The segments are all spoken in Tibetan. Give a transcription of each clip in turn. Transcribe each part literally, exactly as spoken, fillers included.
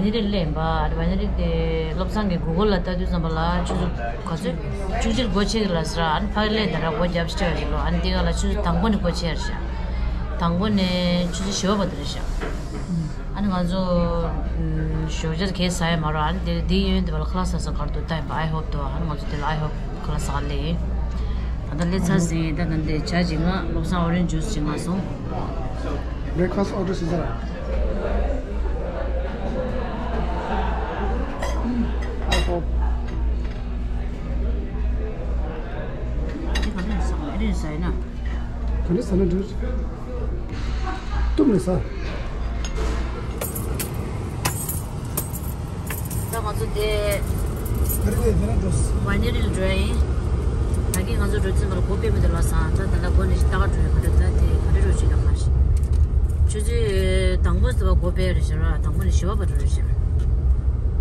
ནི་རེ་ལེན་པ་ཨ་ནི་བ་ནི་རེ་དེ་བློ་བཟང་གི་གུ་གུལ་ལ་ལྟ་དུས་ཙམ་པ་ལ་ཆུ་ཚོད་ག་ཚོད་བཅུ་གཅིག་སྒོ་ཕྱེ་གི་ལ་ཟེར། ཨ་ནི་ཕ་གི་ལས་ད་ར་སྒོ་བརྒྱབ་ཤི་ཆ་ཞིག་ལོ། ཨ་ནི་དེ་ག་ལ་ཆུ་ཚོད་དང་པོ་ནི་སྒོ་ཕྱེ་ཡར་ཤག་དང་པོ་ནས་ཆུ་ཚོད་བཞི་པ་བར་དུ་རེད་ཤག་ཨ་ནི་ང་ཚོ་ཞོགས་ཇ་གས་ཟ་ཡ་མ་རོ། ཨ་ནི་དེ་དེའི་ཡོན་དེ་བ་ལ་ཁ་ལག་ཟ་ས་གར་དུ་ལྟ་ཡིན་པ་ཨའི་ཧོབ་དུ། ཨ་ནི་ང་ཚོ་དེ་ལ་ཨའི་ཧོབ་ཁ་ལག་ཟ་ག་ལས་ཡིན། ད་ལྟ་སླེབས་ཚར་ཟིན། ད་ད་འདི་ཇ་ཅིག་ང་། བློ་བཟང་ཨོ་རེན་ཇུས་ཅིག་ང་སོང་། Breakfast order ཟེར་ཟེར། ཨའི་ཧོབ། འདི་ག་འདྲ་ཟ་ག་ཨེ་རེད་ཟ་ཡིན་ན། ག་འདྲ་ཟ་ན་འགྲིག་གཏུབ་ནས་ཟ། ད་ང་ཚོ་དེ་ག་རེ་དེ་དེ་ན་འགྲོ། ཝ་ནི་རི་ལ་འགྲོ་ཡ་ཡིན། ད་གིན་ང་ཚོ་འགྲོ་ཚུན་པར་སྒོ་ཕྱེ་མི་འདུག་ལ་སང་། ད་ད་ལྟ་སྒོ་ནས་ལྟ་ག་འགྲོ་ཡ། ག་རེ་ད་དེ་ག་རེ་རོ་ཅིག་ལ་ཁ་ཤས་ཆུ་ཚོད་དང་པོ་ཟེར་བ་སྒོ་ཕྱེ་རེད་ཤག་ར། དང་པོ་ནས་བཞི་པ་བར་དུ་རེད་ཤག་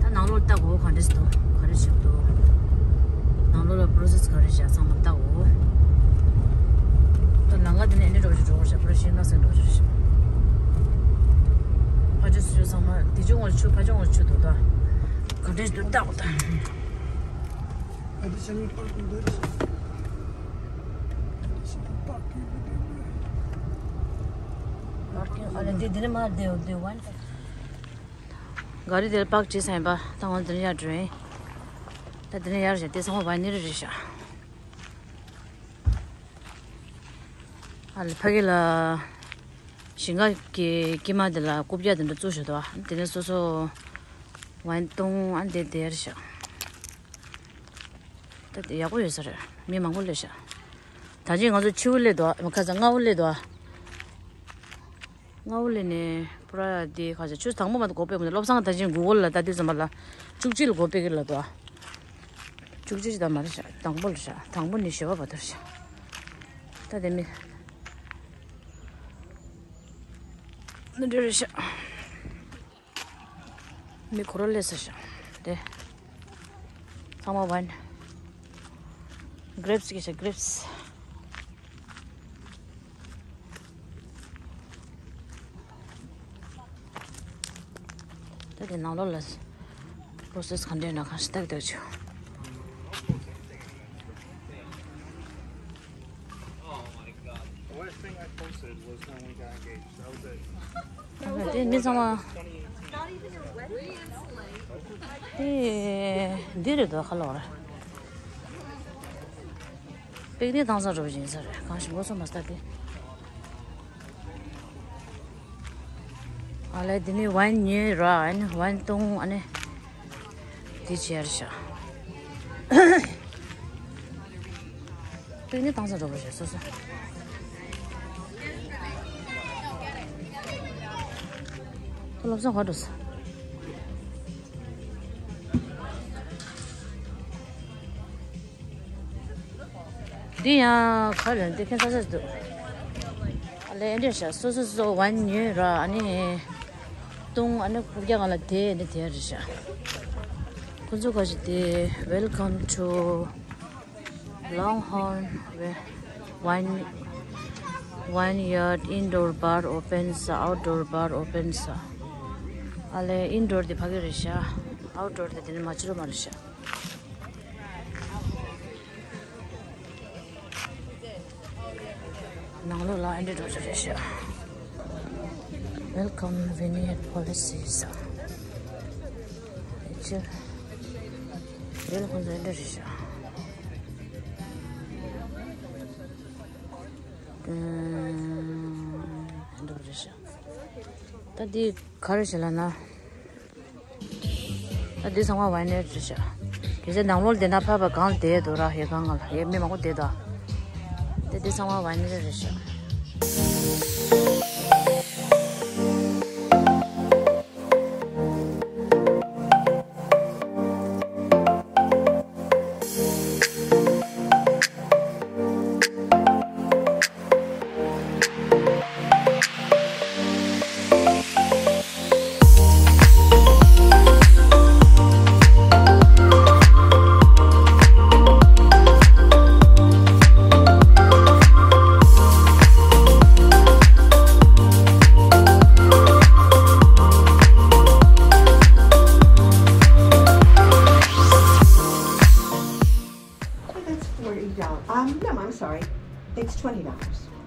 ད་ནང་ལོགས་ལྟ་དགོས། ག་འདྲས་འདུག་ག་རེ་བྱེད་འདུག་ནང་ལོགས་ལ་པོ་རོ་སེ་སི་ག་རེ་བྱས་ཚང་མ་ལྟ་དགོས། ད་ལམ་ཁ་འདི་ནས་ཨེ་འདྲས་འགྲོ་ཞིག་འགྲོ་དགོས་ཤག་ཕར་ཕྱིན་ན་སེང་འགྲོ་ཞིག་ཕར་ཕྱོགས་སུ་ཚང་མ་དེ་ཕྱོགས་ངོས་ཆུ། ཕར་ཕྱོགས་ངོས་ཆུ་འདུག་ད་ག་འདྲས་འདུག་ལྟ་དགོས་ད། ཨ་དེ་ཆ་ནས་པར་ཀིང་འདི་རེད་ཤག་པར་ཀིང་། ཨ་ལེ་འདི་འདི་ནས་མར་བསྡད་བསྡད་ཝན། ག་རི་དེར་པག་ཅི་སེམས་པ་ད་ང་འདི་ནས་ཡར་འགྲོ་ཡིན། ད་འདི་ནས་ཡར་བཞག་དེ་ཚང་མ་ཝ་ནི་རི་རེད་ཤག་ཨ་ལེ་ཕ་གི་ལ་ཞིང་ཁ་གི་དཀྱིལ་མ་དེ་ལ་རྐུབ་བཀྱག་དེ་འདྲ་བཙུགས་བཞག་འདུག་དེ་ནས་སོ་སོ་ཝན་བཏུང་ཨ་འདི་དེར་ཤག་ད་དེ་ཡག་པོ་ཡོད་ས་རེད། མི་མང་པོ་སླེབས་ཤག་ད་ཅི་ང་ཚོ་ཕྱི་པོ་སླེབས་འདུག་ཁ་སང་སྔ་པོ་སླེབས་འདུག་སྔ་པོ་སླེབས་ནས་པུ་ར་དེ་ཁ་ཤས་ཆུ་དང་པོ་མ་གཏོགས་སྒོ་ཕྱེ་མི་འདུག་བློ་བཟང་ད་ཅི་གུ་གུལ་ལ་ལྟ་དུས་ཙམ་པ་ལ་བཅུ་གཅིག་ལ་སྒོ་ཕྱེ་གི་ལབ་འདུག་བཅུ་གཅིག་ད་མ་རེད་ཤག་དང་པོ་ལ་ཤག་དང་པོ་ནས་བཞི་པ་བར་དུ་ཤག་ད་དེ་མི་ནི་འདྲ་རེད་ཤག་མི་འཁོར་ལོ་སླེབས་ས་ཤག་དེ་ཚང་མ་ཝན། གྷི་རེབ་སི་གི་ཤག་གྷི་རེབ་སི། ད་དེ་ནང་ལོགས་ལ་པོ་རོ་སེ་སི་ག་འདྲ་ཡོད་ན་གང་ཞིག་ལྟ་གི་ལྟ་གི་བྱོས། The last thing I posted was when we got engaged. That was it. དེ་མི་ཚང་མ། དེ་འདི་རེད་འདུག་ཁ་ལོ་ར། པིག་ནིག་བཏང་ས་འདྲ་པོ་ཡིན་ས་རེད། གང་ཞིག་མགོ་ཚོས་མ་ལྟ་དེ། ཨ་ལས་འདི་ནི་ཝན་ཉོས་ར། ཨ་ནི་ཝན་བཏུང་ཨ་ནི། དེ་བྱས་རེད་ཤག་པིག་ནིག་བཏང་ས་འདྲ་པོ་རེད་སོ་སོ། ཁོ་ལབ་ས་ག་འགྲོ་ས། འདི་ཡང་ག་རེ་འདི་ཁྱད་མཚར་ཆགས་འདུག་ཨ་ལས་འདི་ཤག་སོ་སོ་སོ་ཝན་ཉོས་ར། ཨ་ནི་བཏུང་ཨ་ནི་རྐུབ་བཀྱག་སྒང་ལ་དེ་འདི་དེ་རེད་ཤག་ཁོ་ཚོ་ག་ཞིག་དེ། Welcome to Longhorn Wine, Vineyard. Indoor bar opens, outdoor bar opens. ཨ་ལས་ཨིན་ཌོར་དེ་ཕ་གི་རེད་ཤག་ཨའུ་ཌོར་དེ་དེ་ནི་མ་ཕྱི་རུ་མ་རེད་ཤག་ནང་ལོགས་ལ་ཨེ་འདྲ་འགྲོ་རྒྱུ་རེད་ཤག Welcome Vineyard Policies. ཨེ་ཅི། རེད་ལ་ཁོང་ཚོ་ཨེ་འདྲ་རེད་ཤག་ཨེ་འདྲ་རེད་ཤག་ད་འདི་ག་རེ་ཞིག་ལབ་ན། ད་འདི་ཚང་མ་ཝན་ནེ་རེད་ཤག་གལ་སྲིད་ནང་ལོགས་བསྡད་ན་ཕ་བ་གང་བསྡད་འདུག་ར། ཡ་གང་ང་ལ་ཡ་མི་མང་པོ་བསྡད་འདུག་ད་འདི་ཚང་མ་ཝན་ནེ་རེད་ཤག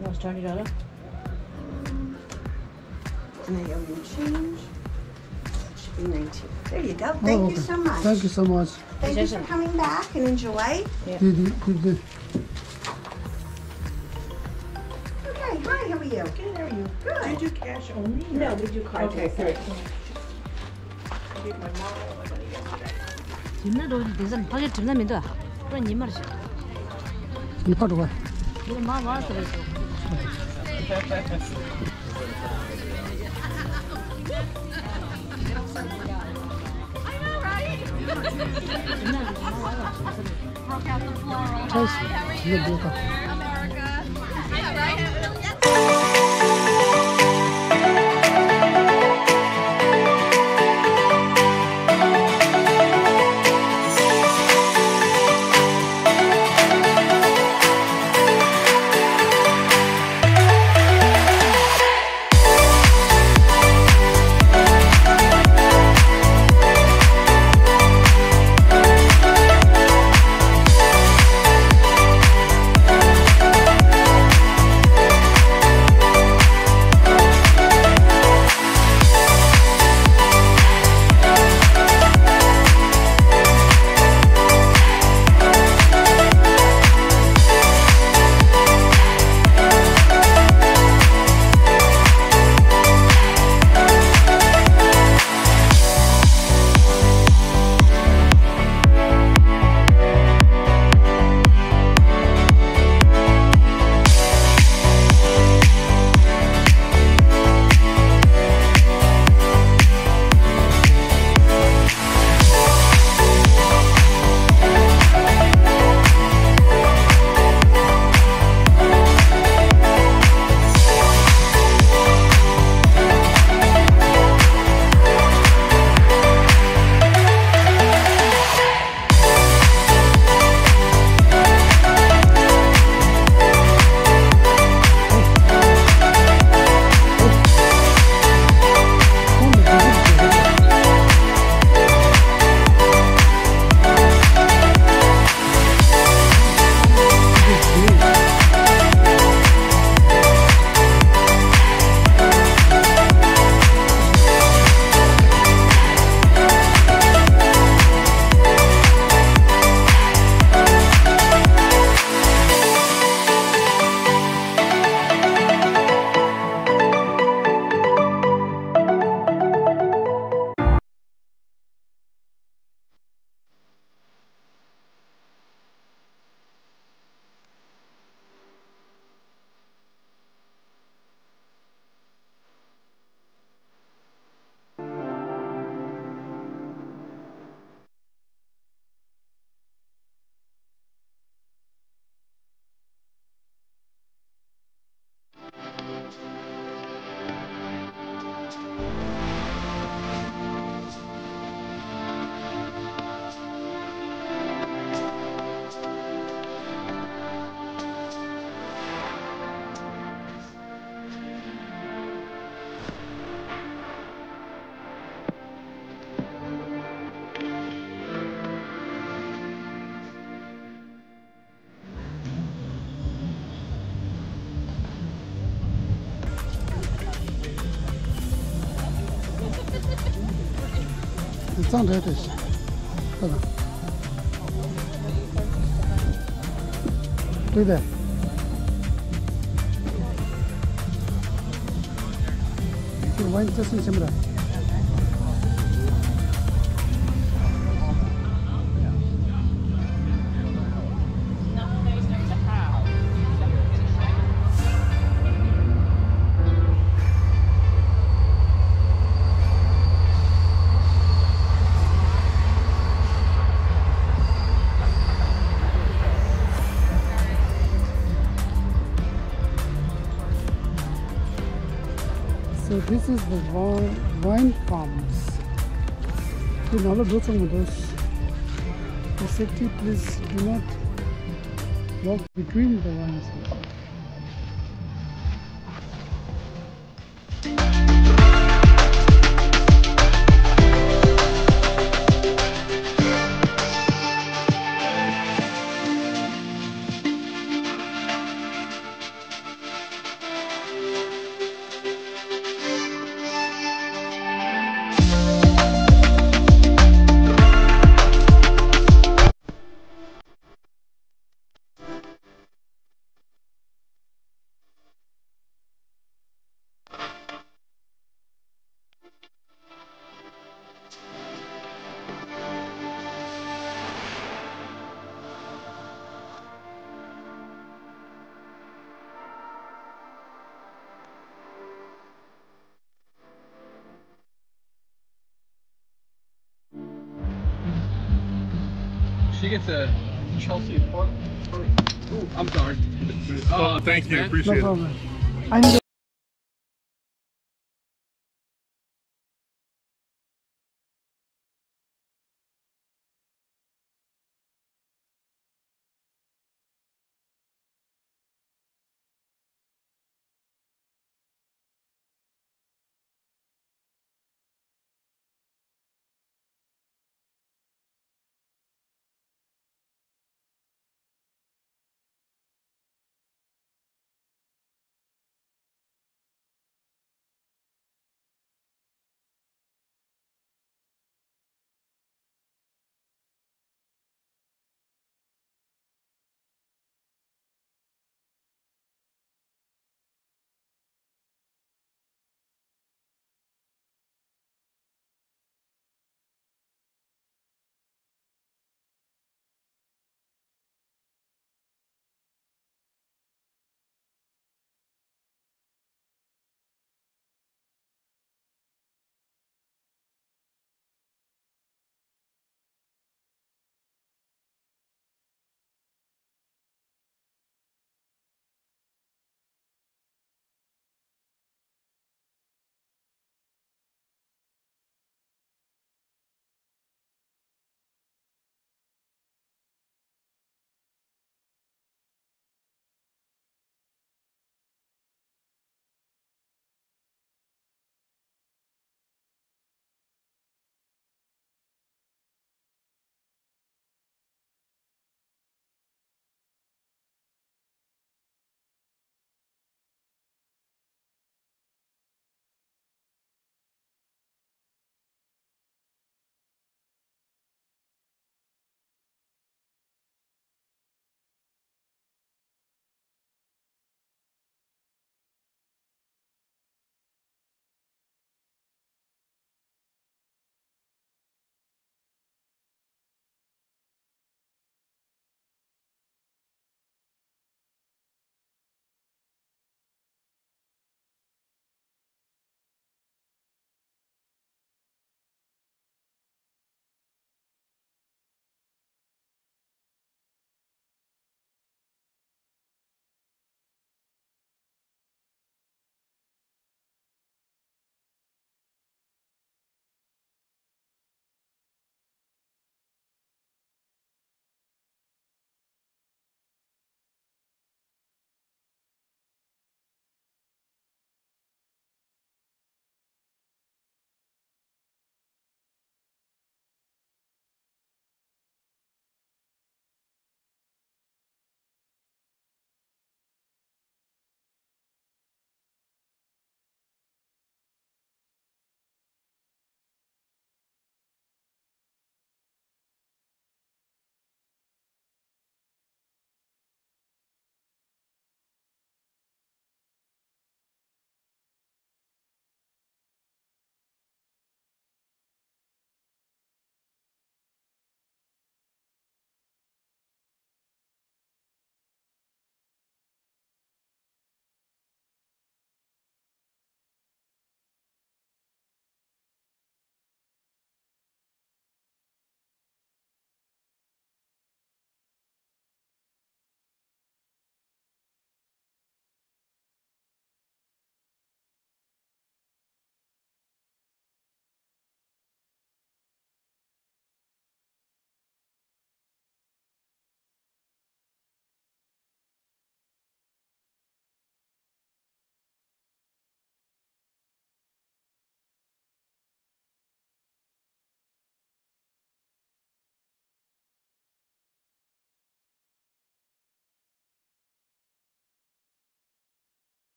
Now start it all up. And then you change. It should be nineteen. There you go. Thank you so much. Thank you so much. Thank you for coming back and enjoy. Yeah. Did you, did you? Okay, hi, how are you? Good, how are you? Good. Do you do cash only? No, we do card. Okay, great. Give my mom all my money yesterday. གྲིམ་ན་འགྲོ་དེ་ཚོ་ཕ་གིར་གྲིམ་ན་མི་འདུག་ཨ། ཁོ་ཉི་མར་ཞིག་ཉི་ཕ་འགྲོ་བ། འདིར་མ་མ་ཟེར་རེད་ཤོག Broke out the floral. Hi, how are you? America. གཙང་རེད་དེ། ལྟོས་དང་། ལྟོས་དེ། ཁྱོད་ཝའིན་ཏེ་སི་ཊིང་བྱེད་མི་ར། So this is the wi- wine farms. དེ་ནང་ལ་འགྲོ་ཆོག་མི་འདུག For safety, please do not walk between the vines. You get the Chelsea pork? Oh, I'm sorry. Oh, thank you. Appreciate it. No problem. I need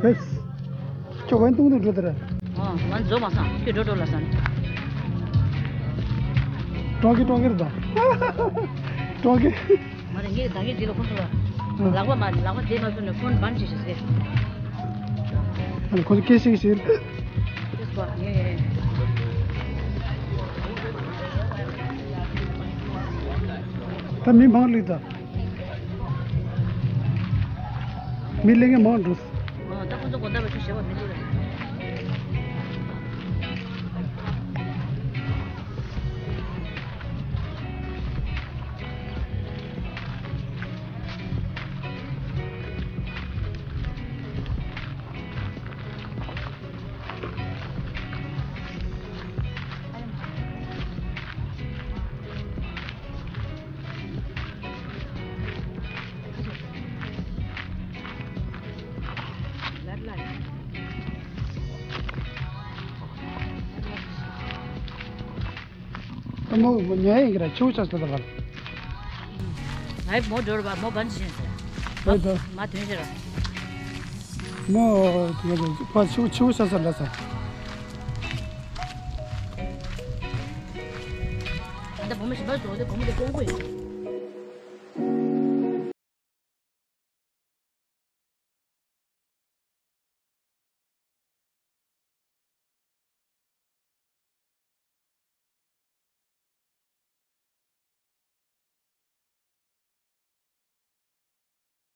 Yes. ཁྱོད་ཝན་ཏུང་དུ་འགྲོ་དེ་རེད། ཨོ། ང་འཛོམས་མ་སོང་། ཁྱོད་འགྲོ་འགྲོ་ལ་སོང་། ཀྲོང་ཀི་ཀྲོང་ཀི་རེད་ད། ཀྲོང་ཀི། མ་རེད། ངས་ད་ངས་འདི་ལ་ཁོང་ཚོ་ལ། ཨ། ལག་པ་མ་ལག་པ་བདེ་མ་ཐུབ་ནས་ཕོན་སྦན་བྱེད་ཤེས་ཟེར། ཨ་ནི་ཁོང་ཚོ་སྐད་ཤེས་ཤེས། ཨེ་སྐོ་ངས། ད་མི་མང་ལུས་ད། མི་ལེན་མཁན་མང་འགྲོ། ཨ། ད་ཁོང་ཚོ་དགོང་དག་བ་ཆུ་ཞེ་བ་མི་འདུག་ར། ད་མོ་ཉལ་ཡིན་གི་ར། ཆུ་བོ་ཆགས་སོང་ད་ག་ལ། ངའི་མོ་འགྲོ་ར་བ། མོ་སྦན་བྱེད་ཤེས་ཟེར། ཨེ་ད། མ་ཐོན་ཤེས་ར། མོ་ད་ག་ལ་ཕ་ཆུ་བོ་ཆུ་བོ་ཆགས་སོང་ལ་ས། ད་བུ་མོ་ཞིམ་པ་འགྲོ་དེ་བུ་མོ་དེ་ཀོང་པོ་ཡིན།